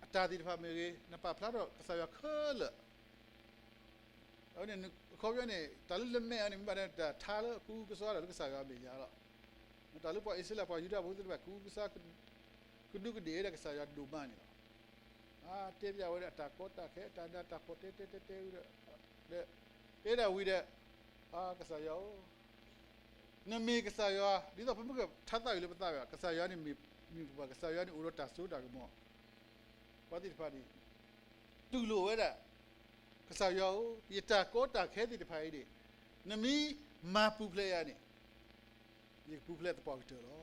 အတၢ်သ့ၣ်တဖၣ်မ့ၢ်ဂ့ၤ, နပာ်ဖျါထီၣ်ကစၢ်ယွၤခဲလၢာ်. အဝဲန့ၣ် အခီပညီန့ၣ် တၢ်လၢ lament န့ၣ် မ့ၢ်ဘၣ်န့ၣ် တၢ်ထါလၢအကူကစီဒီတၢ်လၢကစၢ်ယွၤအမဲာ်ညါလီၤ. တၢ်လၢပှၤအံၣ်စရ့လး ပှၤယူဒၤဖိသ့ၣ်တဖၣ် ကူကဆါ ကဒူးကဒ့ၣ်ဝဲဒၣ်ကစၢ်ယွၤဒိၣ်မးန့ၣ်လီၤ. အတဲပၠးဝဲဒၣ်အတၢ်ကီတၢ်ခဲ အတၢ်နးတၢ်ဖှီၣ် တဲတဲတဲတဲဝဲဒၣ်, ဒီး တဲဒၣ်ဝံၤဒီး ကစၢ်ယွၤဧၢ, နမ့ၢ်ကစၢ်ယွၤ, ဒ်သိးပမ့ၢ်ကထါသးဝံၣ်လၢပသးဝံၣ် ကစၢ်ယွၤန့ၣ်မ့ၢ်ပှၤ, ကစၢ်ယွၤန့ၣ်အိၣ်ဒီးတၢ်စိတၢ်ကမီၤ, ပှၤသ့ၣ်တဖၣ်န့ၣ် တူၢ်လိာ်ဝဲဒၣ်, ကစၢ်ယွၤဧၢ, ယတၢ်ကီတၢ်ခဲသ့ၣ်တဖၣ်အံၤန့ၣ် နမ့ၢ်မၤပူၤဖျဲးယၤန့ၣ် ယကပူၤဖျဲးသပှၢ်ကတၢၢ်လီၤ.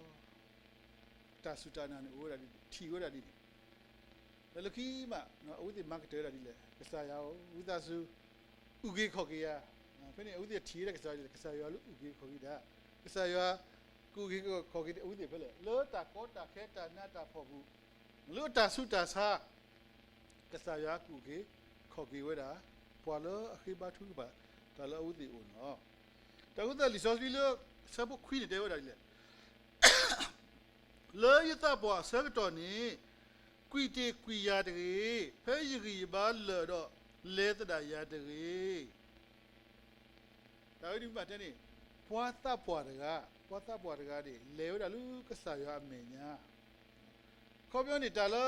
တၢ်စူၢ်တၢ်နာ်န့ၣ်အိၣ်ဝဲဒၣ်ဒ်န့ၣ်, ထံၣ်ဝဲဒၣ်ဒ်န့ၣ်, ဒီးလၢခံမး အဝဲသ့ၣ်မၤကတၢၢ်ဝဲဒၣ်ဒ်လဲၣ်, ကစၢ်ယွၤဧၢ, ဝံသးစူၤ အုၣ်က့ၤခီၣ်က့ၤယၤ. ဖဲန့ၣ် အဝဲသ့ၣ်ထံၣ်ဝဲဒၣ်ကစၢ်ယွၤဒ်လဲၣ်, ကစၢ်ယွၤလၢအုၣ်က့ၤခီၣ်က့ၤတၢ်, ကစၢ်ယွၤကအုၣ်က့ၤခီၣ်က့ၤအဝဲသ့ၣ်ဖဲလဲၣ်, လၢတၢ်ကီတၢ်ခဲတၢ်နးတၢ်ဖှီၣ်ပူၤ, လၢတၢ်ဆူးတၢ်ဆါ ကစၢ်ယွၤကအုၣ်က့ၤခီၣ်က့ၤဝဲဒၣ် ပှၤလၢအဃ့ဘါထုကဖၣ်တၢ်လၢအဝဲသ့ၣ်အအိၣ်န့ၣ်လီၤ. တၢ်အဃိသတးလံာ်စီဆှံလၢ ဆၢဖိခွံန့ၣ်တဲဝဲဒၣ်ဒ်လဲၣ်, လၢယသးပှၢ်အဆၢကတီၢ်န့ၣ် ကွံာ်တ့ၢ်ကွံာ်ယၤတဂ့ၤ, ဖဲယဂံၢ်ယဘါလၢာ်ဒီး လဲၤသဒၣ်ယၤတဂ့ၤ. တၢ်ဝဲဒၣ်မ့ၢ်ဘၣ်တဲန့ၣ် ပှၤသးပှၢ်တဂၤ, ပှၤသးပှၢ်တဂၤန့ၣ် လဲၤဝဲဒၣ်လၢကစၢ်ယွၤအမဲာ်ညါ ခီပညီန့ၣ် တၢ်လၢ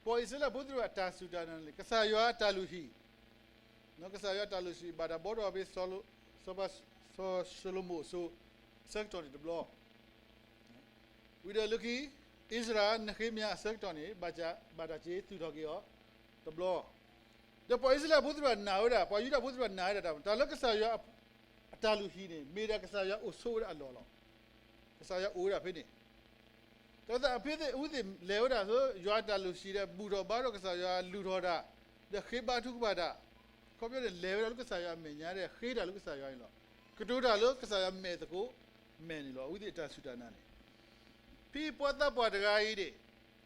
ပှၤအံၣ်စရ့လးဖိသ့ၣ်တဖၣ်အတၢ်စူၢ်တၢ်နာ်န့ၣ် ကစၢ်ယွၤအတၢ်လုၢ်ဟံၣ်, ကစၢ်ယွၤအတၢ်လုၢ်ဟံၣ် ဘၣ်တၢ်ဘှီထီၣ်ဖဲ စီၤၡလိၤမိၣ်အစိၤ ဆၢကတီၢ်န့ၣ်တဘျီ, ဝံၤဒီးလၢခံ အံၣ်စရ့လး နဃ့မယၤအဆၢကတီၢ်န့ၣ် ဘၣ်တၢ်စ့သူၣ်ထီၣ်က့ၤအီၤတဘျီ, ဒီးပှၤအံၣ်စရ့လးဖိသ့ၣ်တဖၣ်နာ်ဝဲဒၣ်, ပှၤယူဒၤဖိသ့ၣ်တဖၣ်နာ်ဝဲဒၣ်တၢ် တၢ်လၢကစၢ်ယွၤအတၢ်လုၢ်ဟံၣ်န့ၣ် မ့ၢ်ဒၣ်ကစၢ်ယွၤအိၣ်ဆိးဝဲဒၣ်အလီၢ်လီၤ. ကစၢ်ယွၤအိၣ်ဝဲဒၣ်ဖဲန့ၣ် တၢ်သးဖဲသ့ၣ် အဝဲသ့ၣ်လဲၤဝဲဒၣ်လၢယွၤအတၢ်လုၢ်ဟံၣ်ဒီး ဘူၣ်ထီၣ်ဘါထီၣ်ကစၢ်ယွၤ လုၢ်ထီၣ်တၢ်, ဒီးဃ့ဘါထုကဖၣ်တၢ်, ခီပညီန့ၣ် လဲၤဝဲဒၣ်လၢကစၢ်ယွၤအမဲာ်ညါဒီး ဃ့တၢ်လၢကစၢ်ယွၤန့ၣ်လီၤ. ကတိၤတၢ်လၢကစၢ်ယွၤမဲာ်သကိးမဲာ်န့ၣ်လီၤ. အဝဲသ့ၣ်အတၢ်စူၢ်တၢ်နာ်န့ၣ် ဖဲပှၤသးပှၢ်တဂၤအံၤန့ၣ်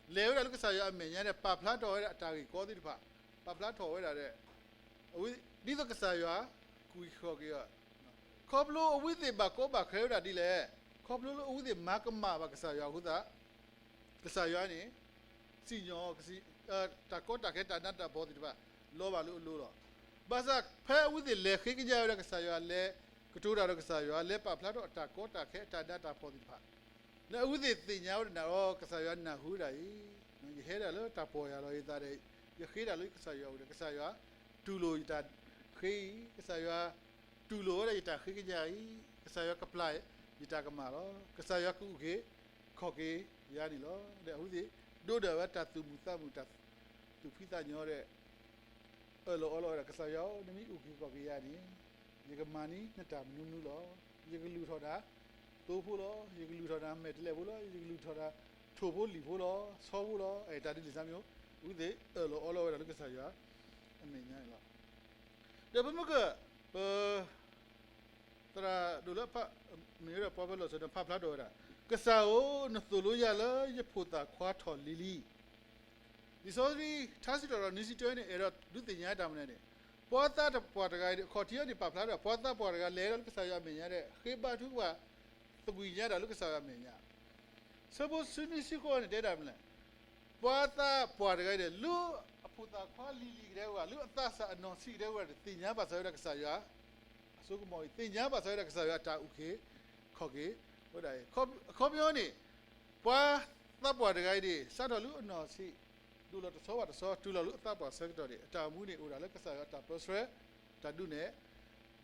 လဲၤဝဲဒၣ်လၢကစၢ်ယွၤအမဲာ်ညါဒီး ပာ်ဖျါထီၣ်ဝဲဒၣ်အတၢ်ဂ့ၢ်ကီသ့ၣ်တဖၣ်, ပာ်ဖျါထီၣ်ဝဲဒၣ်ဒီး အဝဲ ဒ်သိးကစၢ်ယွၤ ကူၣ်က့ၤခီၣ်က့ၤအီၤ, ခီဖျိအဝဲသ့ၣ်ဘၣ်ကီဘၣ်ခဲဝဲဒၣ်ဒ်လဲၣ်, ခီဖျိလၢအဝဲသ့ၣ်မၤကမၣ်ဘၣ်ကစၢ်ယွၤအဃိသတး ကစၢ်ယွၤန့ၣ် စံၣ်ညီၣ် တၢ်ကီတၢ်ခဲတၢ်နးတၢ်ဖှီၣ်သ့ၣ်တဖၣ် လီၤဘၣ်လၢအလိၤလီၤ. ဘၣ်ဆၣ်ဖဲအဝဲသ့ၣ်လဲၤဃ့ကညးဝဲဒၣ်ကစၢ်ယွၤ လဲၤကတိၤတၢ်ဒီးကစၢ်ယွၤ လဲၤပာ်ဖျါထီၣ်အတၢ်ကီတၢ်ခဲအတၢ်နးတၢ်ဖှီၣ်သ့ၣ်တဖၣ် လၢအဝဲသ့ၣ်သ့ၣ်ညါဝဲဒၣ်န့ၣ်ဒီး ကစၢ်ယွၤနၢ်ဟူဝဲဒၣ်အံၤ, ယဟဲဒၣ်လၢတၢ်ပီၢ်ယၢ်လီၤယသးဒီး ယဃ့ဒၣ်လၢကစၢ်ယွၤအအိၣ်ဒီး ကစၢ်ယွၤတူၢ်လိာ်ယတၢ်ဃ့အံၤ, ကစၢ်ယွၤတူၢ်လိာ်ဝဲဒၣ်ယတၢ်ဃ့ကညးအံၤ, ကစၢ်ယွၤကပျၢ်ယတၢ်ကမၣ်လီၤ. ကစၢ်ယွၤကအုၣ်က့ၤခီၣ်က့ၤယၤန့ၣ်လီၤ. ဒီးအဝဲသ့ၣ်ဒိၣ်ဒၣ်ဝဲတၢ်သူၣ်မုာ်သးမုာ် တၢ်သူၣ်ဖှံသးညီဒီး အၢၣ်လီၤအီလီၤဝဲဒၣ် ကစၢ်ယွၤဧၢ, နမ့ၢ်အုၣ်က့ၤခီၣ်က့ၤယၤန့ၣ် ယကမၤန့ၢ်နတၢ်မနုၤမနုၤလီၤ. ယကလုၢ်ထီၣ်နၤသိဖိလီၤ. ယကလုၢ်ထီၣ်နၤမဲာ်တဲးလဲးဖိလီၤ. ယကလုၢ်ထီၣ်နၤ ထိၣ်ဖိလံၣ်ဖိလီၤ, ဆီဖိလီၤ, တၢ်ဒ်န့ၣ်သ့ၣ်မ့ၢ်အိၣ်, အဝဲသ့ၣ်အၢၣ်လီၤအီလီၤဝဲဒၣ်လၢကစၢ်ယွၤအမဲာ်ညါန့ၣ်လီၤ. ဒီးပမ့ၢ်ကွၢ်, ပ သရၣ်ဒိၣ်လၢအဖး, မ့ၢ်ဝဲဒၣ်ပှၤပၢၤလီၢ်စၢၤန့ၣ် ဖးဖျါထီၣ်ဝဲဒၣ်, ကစၢ်ဧၢ, နသိၣ်လိယၤလၢယဖိသၣ်ခွါထီၣ်လံၤလံၤ. လံာ်စီဆှံ ထါစံးထီၣ်ပတြၢၤ နွံဆံတၢန့ၣ် အဲၣ်ဒိးဒုးသ့ၣ်ညါတၢ်မနုၤန့ၣ်, ပှၤသးပှၢ်တဂၤအံၤန့ၣ် အခီၣ်ထံးအံၤန့ၣ် ပာ်ဖျါဒီး ပှၤသးပှၢ်တဂၤလဲၤဒီးလၢကစၢ်ယွၤအမဲာ်ညါဒီး ဃ့ဘါထုကဖၣ် သကွံာ်ညါတၢ်လၢကစၢ်ယွၤအမဲာ်ညါ ဆၢဖိဆံနွံဆံဃိးန့ၣ် တဲဒၣ်မနုၤလဲၣ်, ပှၤသးပှၢ်တဂၤအံၤန့ၣ် လၢအဖိသၣ်ခွါလံၤလံၤကဒဲဝဲ, လၢအသးစၢ်အနီၢ်ဆံးကဒဲဝဲန့ၣ် သ့ၣ်ညါဘၣ်စၢၤဝဲဒၣ်ကစၢ်ယွၤအစိကမီၤအံၤ, သ့ၣ်ညါဘၣ်စၢၤဝဲဒၣ်ကစၢ်ယွၤအတၢ်အုၣ်က့ၤခီၣ်က့ၤဝဲဒၣ်အံၤ, အခီပညီန့ၣ် ပှၤသးပှၢ်တဂၤအံၤန့ၣ် စးထီၣ်လၢအနီၢ်ဆံး ဒိၣ်လီၤတဆီဘၣ်တဆီ တုၤလီၤလၢအသးပှၢ်ဆၢကတီၢ်န့ၣ် အတၢ်အိၣ်မူန့ၣ် အိၣ်ဒၣ်လၢကစၢ်ယွၤအတၢ်ပၢဆှၢ, တၢ်ဒုးနဲၣ်,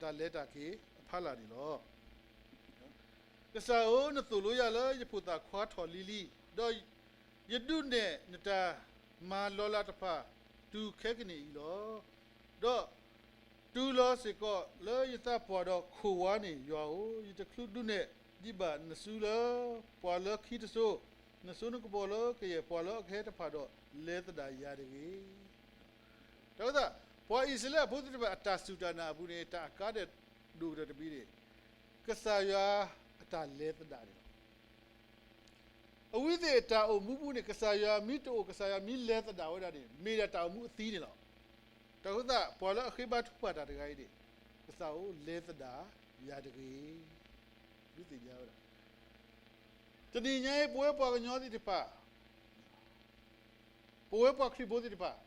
တၢ်လဲၤတၢ်က့ၤအဖီလာ်န့ၣ်လီၤ. ကစၢ်ဧၢ, နသိၣ်လိယၤလၢယဖိသၣ်ခွါထီၣ်လံၤလံၤ, ဒီးယဒုးနဲၣ်နတၢ်မၤလီၤလးတဖၣ် တုၤခဲကနံၣ်အံၤလီၤ. ဒီးတုၤလီၤစ့ၢ်ကီးလၢယသးပှၢ်ဒီးခိၣ်ဝါန့ၣ် ယွၤဧၢ, ယတချုးဒုးနဲၣ်ဒံးဘၣ်နစုလၢ ပှၤလၢခံတစိၤ, နစိနကမီၤလၢကယဲၢ်ပှၤလၢအကဟဲတဖၣ်ဒီး လဲၤသဒၣ်ယၤတဂ့ၤ. တၢ်ဝဲသး, ပှၤအံၣ်စရ့လးဖိသ့ၣ်တဖၣ်အတၢ်စူၢ်တၢ်နာ်အပူၤန့ၣ် တၢ်အကါဒိၣ်ကတၢၢ်တမံၤန့ၣ် ကစၢ်ယွၤအတၢ်လဲၤသဒၣ်န့ၣ်လီၤ. အဝဲသ့ၣ်အတၢ်အိၣ်မူပူၤန့ၣ် ကစၢ်ယွၤမ့ၢ်တအိၣ် ကစၢ်ယွၤမ့ၢ်လဲၤသဒၣ်ဝဲဒၣ်န့ၣ် မ့ၢ်ဒၣ်တၢ်အိၣ်မူအသံန့ၣ်လီၤ. တၢ်ဝဲသး ပှၤလၢအဃ့ဘါထုကဖၣ်တၢ်တဂၤအံၤန့ၣ် ကစၢ်ဧၢ လဲၤသဒၣ်ယၤတဂ့ၤ. ဒုးသ့ၣ်ညါဝဲဒၣ် တနံၤညါအံၤ ပဝဲပှၤကညီသ့ၣ်တဖၣ် ပဝဲပှၤခရံာ်ဖိသ့ၣ်တဖၣ် ဒ်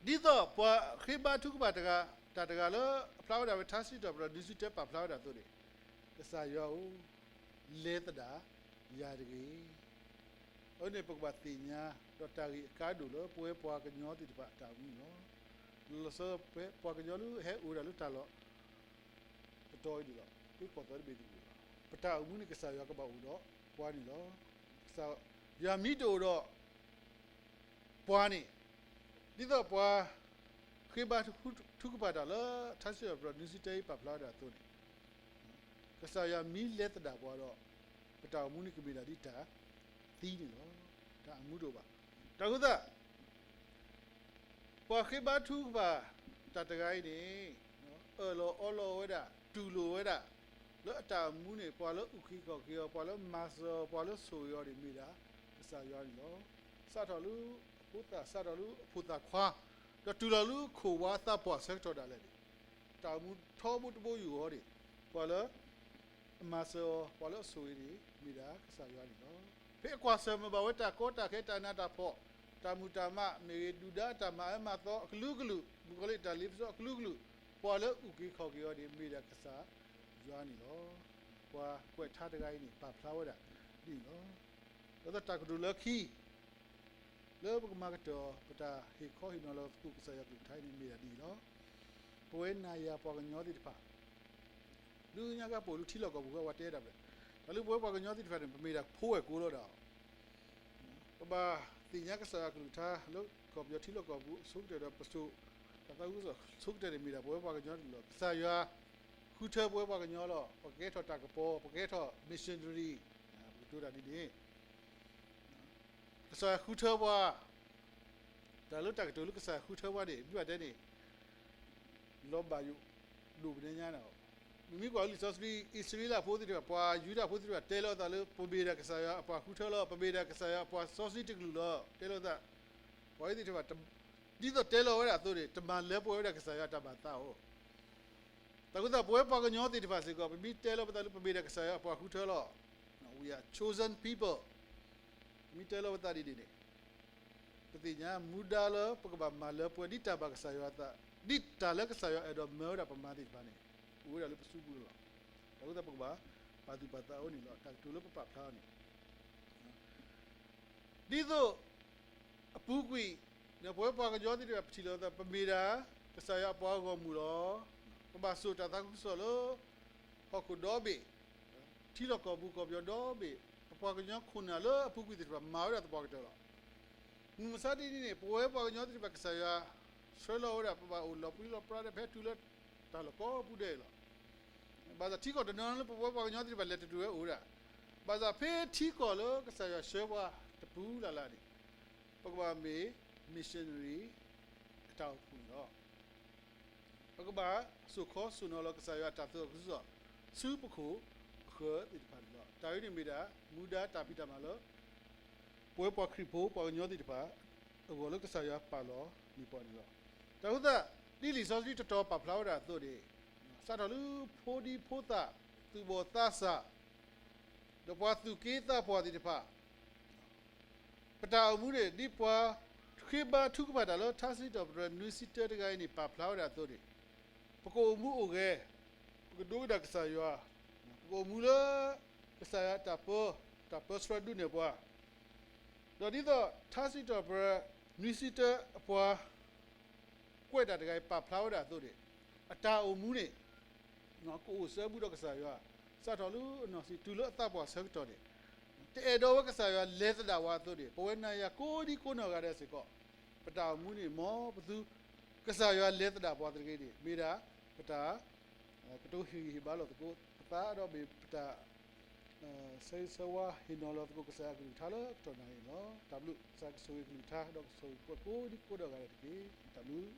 သိးပှၤဃ့ဘါထုကဖၣ်တၢ်တဂၤလၢ အဖျါဝဲဒၣ်ဝဲထါစံးထီၣ်ပတြၢၤ နွံဆံတၢပာ်ဖျါဝဲဒၣ်အသိးန့ၣ်, ကစၢ်ယွၤဧၢ, လဲၤသဒၣ်ယၤတဂ့ၤ. အဝဲန့ၣ်ပကဘၣ်သ့ၣ်ညါ ဒီးတၢ်ဂ့ၢ်အကါဒိၣ်လၢပဝဲပှၤကညီသ့ၣ်တဖၣ်အတၢ်အိၣ်မူန့ၣ်လီၤ. လီၤဆီပှၤကညီလၢဟဲအိၣ်ဝဲဒၣ်လၢတၢ်လီၢ် တတီၤအံၤန့ၣ်လီၤ, ဃ့ကီၢ်သီတဘ့ၣ်တဘ့ၣ်လီၤ. ပတၢ်အိၣ်မူန့ၣ် ကစၢ်ယွၤကဘၣ်အိၣ်ဒီးပှၤန့ၣ်လီၤ. ကစၢ်ယွၤမ့ၢ်တအိၣ်ဒီးပှၤန့ၣ်, ဒ်သိးပှၤဃ့ဘါထုကဖၣ်တၢ်လၢ ထါစံးထီၣ်ပတြၢၤ နွံဆံတၢအံၤပာ်ဖျါဝဲဒၣ်အသိးန့ၣ်, ကစၢ်ယွၤမ့ၢ်လဲၤသဒၣ်ပှၤဒီး ပတၢ်အိၣ်မူန့ၣ်ကမ့ၢ်ဒၣ်ဒ်တၢ်သံန့ၣ်လီၤ. တၢ်အိၣ်မူတအိၣ်ဘၣ်. တၢ်အဃိသတး ပှၤဃ့ဘါထုကဖၣ်တၢ်တဂၤအံၤန့ၣ် အၢၣ်လီၤအီလီၤဝဲဒၣ် တူၢ်လိာ်ဝဲဒၣ် လၢအတၢ်အိၣ်မူန့ၣ် ပှၤလၢအအုၣ်က့ၤခီၣ်က့ၤအီၤ, ပှၤလၢမၤစၢၤအီၤ, ပှၤလၢဆိၣ်ဂ့ၤအီၤန့ၣ် မ့ၢ်ဒၣ်ကစၢ်ယွၤန့ၣ်လီၤ. စးထီၣ်လၢအဖိသၣ်, စးထီၣ်လၢအဖိသၣ်ခွါ, ဒီးတုၤလီၤလၢခိၣ်ဝါသးပှၢ်ဆၢကတီၢ်ဒၣ်လဲာ်န့ၣ်, တၢ်အိၣ်မူထီဘိတဘိယူၢ်အီၤန့ၣ် ပှၤလၢအမၤစၢၤအီၤ, ပှၤလၢအဆိၣ်ဂ့ၤန့ၣ် မ့ၢ်ဒၣ်ကစၢ်ယွၤန့ၣ်လီၤ. ဖဲအကွၢ်ဆၢၣ်မဲာ်ဘၣ်ဝဲတၢ်ကီတၢ်ခဲ တၢ်နးတၢ်ဖှီၣ်, တၢ်မုၢ်တၢ်မးမ့ၢ်ဂ့ၤ, ဒုၣ်ဒါအတၢ်မၤအၢမၤသီအကလုာ်ကလုာ်, မုၣ်ကီၤလံၢ်တၢ်လ့ပစီအကလုာ်ကလုာ်, ပှၤလၢအအုၣ်က့ၤခီၣ်က့ၤအီၤန့ၣ် မ့ၢ်ဒၣ်ကစၢ်ယွၤန့ၣ်လီၤ. ပှၤကွဲးထါတဂၤအံၤန့ၣ် ပာ်ဖျါဝဲဒၣ်ဒ်န့ၣ်လီၤ. ဒီးတၢ်ကတိၤလၢခံ လၢပကမၤကတၢၢ် ပတၢ်ဟ့ၣ်ခီဟ့ၣ်နီၤလီၤသကိးကစၢ်ယွၤကလုၢ်ကထါအံၤန့ၣ် မ့ၢ်ဒၣ်ဒ်အံၤလီၤ. ပဝဲနၤယၤပှၤကညီသ့ၣ်တဖၣ် လၢညါခါပအိၣ်လၢထံလီၢ်ကီၢ်ပူၤ ပဝဲတဲဒၣ်ဖဲ တၢ်လၢပဝဲပှၤကညီသ့ၣ်တဖၣ်န့ၣ် ပမ့ၢ်ဒၣ်ဖိဝဲၢ်ကိလီၤဒၣ်အီၤ, ပဘၣ်သ့ၣ်ညါကစၢ်ယွၤကလုၢ်ကထါ လၢကီၢ်ပယီၤထံလီၢ်ကီၢ်ပူၤအဆိကတၢၢ်ဒီး ပစိာ်တၢ်သးခုကစီၣ်အဆိကတၢၢ်န့ၣ် မ့ၢ်ဒၣ်ပဝဲပှၤကညီတကလုာ်လီၤ. ကစၢ်ယွၤဃုထၢပဝဲပှၤကညီလီၤ. ပကကဲထီၣ်တၢ်ကပီၤ, ပကကဲထီၣ် missionary, ပကတိၤတၢ်ဒ်န့ၣ် ကစၢ်ယွၤဃုထၢပှၤ, တၢ်လၢတၢ်ကတိၤလၢကစၢ်ယွၤဃုထၢပှၤန့ၣ် မ့ၢ်ဘၣ်တဲန့ၣ် လီၤဘၣ်ယိၣ်ဒိၣ်ပနဲညါန့ၣ်လီၤ. မ့မ့ၢ်ကွၢ်လၢလံာ်စီဆှံ အံၣ်စရ့လးဖိသ့ၣ်တဖၣ်, ပှၤယူဒၤဖိသ့ၣ်တဖၣ် တဲလီၤအသးလၢ ပမ့ၢ်ဒၣ်ကစၢ်ယွၤအပှၤဃုထၢလီၤ, ပမ့ၢ်ဒၣ်ကစၢ်ယွၤအပှၤစီဆှံတကလုာ်လီၤ တဲလီၤအသး, ပှၤအံၤသ့ၣ်တဖၣ် ဒ်သိးတဲလီၤဝဲဒၣ်အသိးန့ၣ် တမၤလၢပှဲၤဝဲဒၣ်ကစၢ်ယွၤအတၢ်မၤသးအီၤ တၢ်အဃိသတး ပဝဲပှၤကညီသ့ၣ်တဖၣ်စ့ၢ်ကီး ပမ့ၢ်တဲလီၤပသးလၢပမ့ၢ်ဒၣ်ကစၢ်ယွၤအပှၤဃုထၢလီၤ, we are chosen people, ပမ့ၢ်တဲလီၤပသးဒ်န့ၣ်န့ၣ် ပသ့ၣ်ညါမူဒါလၢပကဘၣ်မၤလၢပှဲၤဒ်တၢ်ဘၣ်ကစၢ်ယွၤအသး, ဒ်တၢ်လၢကစၢ်ယွၤအဲၣ်ဒိးမၢဝဲဒၣ်ပမၤသ့ၣ်တဖၣ်န့ၣ် အိၣ်ဝဲဒၣ်လၢပစုပူၤလီၤ. တၢ်အဃိသတး ပကဘၣ်ပာ်သူၣ်ပာ်သးအီၤန့ၣ်လီၤ. တၢ်ကတိၤလၢပပာ်ဖျါအီၤန့ၣ် ဒ်သိးအပူၤကွံာ် ပဝဲပှၤကညီသ့ၣ်တဖၣ် ပထံၣ်လိာ်သး ပမ့ၢ်ဒၣ်ကစၢ်ယွၤအပှၤဂီၢ်မုၢ်လီၤ. ပဘၣ်စိာ်တၢ်သးခုကစီၣ်လၢ ဟီၣ်ခိၣ်ဒီဘ့ၣ်, ထံလီၢ်ကီၢ်ပူၤကီၢ်ပယီၤဒီဘ့ၣ်, ပပှၤကညီခိၣ်နၢ်လၢအပူၤကွံာ်သ့ၣ်တဖၣ် မၤဝဲဒၣ်သပှၢ်ကတၢၢ်လီၤ. မုၢ်မဆါတနံၤန့ၣ် ပဝဲပှၤကညီသ့ၣ်တဖၣ် ကစၢ်ယွၤဆှၢလီၤဝဲဒၣ် ပဘၣ်အိၣ်လီၤပြံလီၤပြါဒီး ဖဲတုၤလၢတၢ်လီၢ်ကိးပူၤဒဲးလီၤ. ဘၣ်ဆၣ်ထံကီၢ်တနီၤလၢပဝဲပှၤကညီသ့ၣ်တဖၣ် လဲၤတတုၤဝဲအိၣ်ဝဲဒၣ် ဘၣ်ဆၣ်ဖဲထံကီၢ်လၢကစၢ်ယွၤဆှၢပှၤတပူၤလၢ်လၢ်န့ၣ်, ပကဘၣ်မ့ၢ် missionary အတၢ်အိၣ်ဖှိၣ်န့ၣ်လီၤ. ပကဘၣ်စိာ်ခီစိာ်နီၤလီၤကစၢ်ယွၤအတၢ်သးခုကစီၣ် ဆူပခိၣ်ပဃၢၤသ့ၣ်တဖၣ်န့ၣ်လီၤ. တၢ်အံၤန့ၣ်မ့ၢ်ဒၣ် မူဒါတၢ်ဖံးတၢ်မၤလၢ ပဝဲပှၤခရံာ်ဖိပှၤကညီသ့ၣ်တဖၣ် အဂီၢ်လၢကစၢ်ယွၤပာ်လီၤန့ၢ်ပှၤန့ၣ်လီၤ. တၢ်အဃိသတး ဒ်လံာ်စီဆှံတတီၤပာ်ဖျါဝဲဒၣ်အသိးန့ၣ်, စးထီၣ်လၢဖိဒံဖိသၣ် သူၣ်ဘီၣ်သးစၢ် ဒီးပှၤသူၣ်က့သးပှၢ်သ့ၣ်တဖၣ် ပတၢ်အိၣ်မူန့ၣ် ဒ်ပှၤဃ့ဘါထုကဖၣ်တၢ်လၢထါစံးထီၣ်ပတြၢၤနွံဆံတၢတဂၤအံၤန့ၣ် ပာ်ဖျါဝဲဒၣ်အသိးန့ၣ်, ပကအိၣ်မူအိၣ်ဂဲၤ, ပကဒိကနၣ်ကစၢ်ယွၤ, ပကအိၣ်မူလၢ ကစၢ်ယွၤတၢ်ပၢ, တၢ်ပၢဆှၢဒုးနဲၣ်ပှၤ, ဒီးဒ်သိးထါစံးထီၣ်ပတြၢၤနွံဆံတၢအပှၤ ကွဲးတၢ်တဂၤအံၤ ပာ်ဖျါဝဲဒၣ်အသိးန့ၣ်, အတၢ်အိၣ်မူန့ၣ် ကအိၣ်စၢဘူးဒီးကစၢ်ယွၤ စးထီၣ်လၢအနီၢ်ဆံးတုၤလၢအသးပှၢ်ဆၢကတီၢ်န့ၣ်, တအဲၣ်ဒိးဝဲကစၢ်ယွၤလဲၤသဒၣ်ပှၤအသိးန့ၣ်, ပဝဲနၤယၤကိးဒံကိးနီၢ်ဂၤဒဲးစ့ၢ်ကီး, ပတၢ်အိၣ်မူန့ၣ် မ်ပသူ ကစၢ်ယွၤလဲၤသဒၣ်ပှၤသတက့န့ၣ် မ့ၢ်ဒၣ် ပတၢ် ကတိၤဟ့ၣ်ဂံၢ်ဟ့ၣ်ဘါလိာ်သကိးပသး ဒီးမ့ၢ်ပတၢ် ဆၢဂ့ၤဆၢဝါဟ့ၣ်နီၤလီၤသကိးကစၢ်ယွၤအကလုၢ်ကထါလၢကတီၢ်နၣ်ရံၣ်န့ၣ်လီၤ. တၢ်ဘျုး, ကစၢ်ကဆိၣ်ဂ့ၤအကလုၢ်ကထါဒီးကဆိၣ်ဂ့ၤပှၤကိးဒံကိးနီၢ်ဂၤဒဲးတက့ၢ်. တၢ်ဘျုး